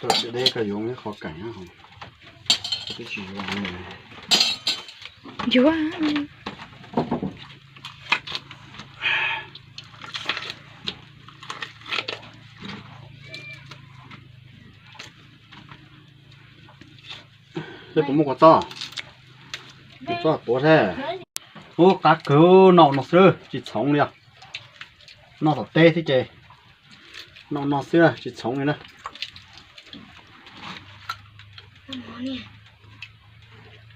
Deb deb koj yuav ib qho keem na, twb tsis yuav. Yuav. Peb puas muaj kua txob? Kua txob tuav thiab. Ub, qab kawg, noj no xwb tsis txhoov li os. Noj tom teb thiab ces noj no xwb tsis txhoov li na.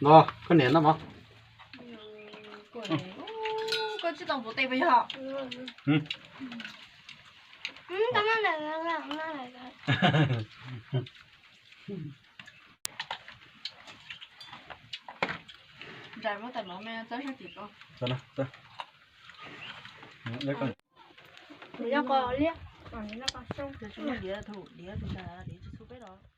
Los, koj niam noj mov. Koj tsis tau npuv tes puas yog? Ntsais muab tais mov me txawb sab tim ko. Diav, diav tsis txhua peb los.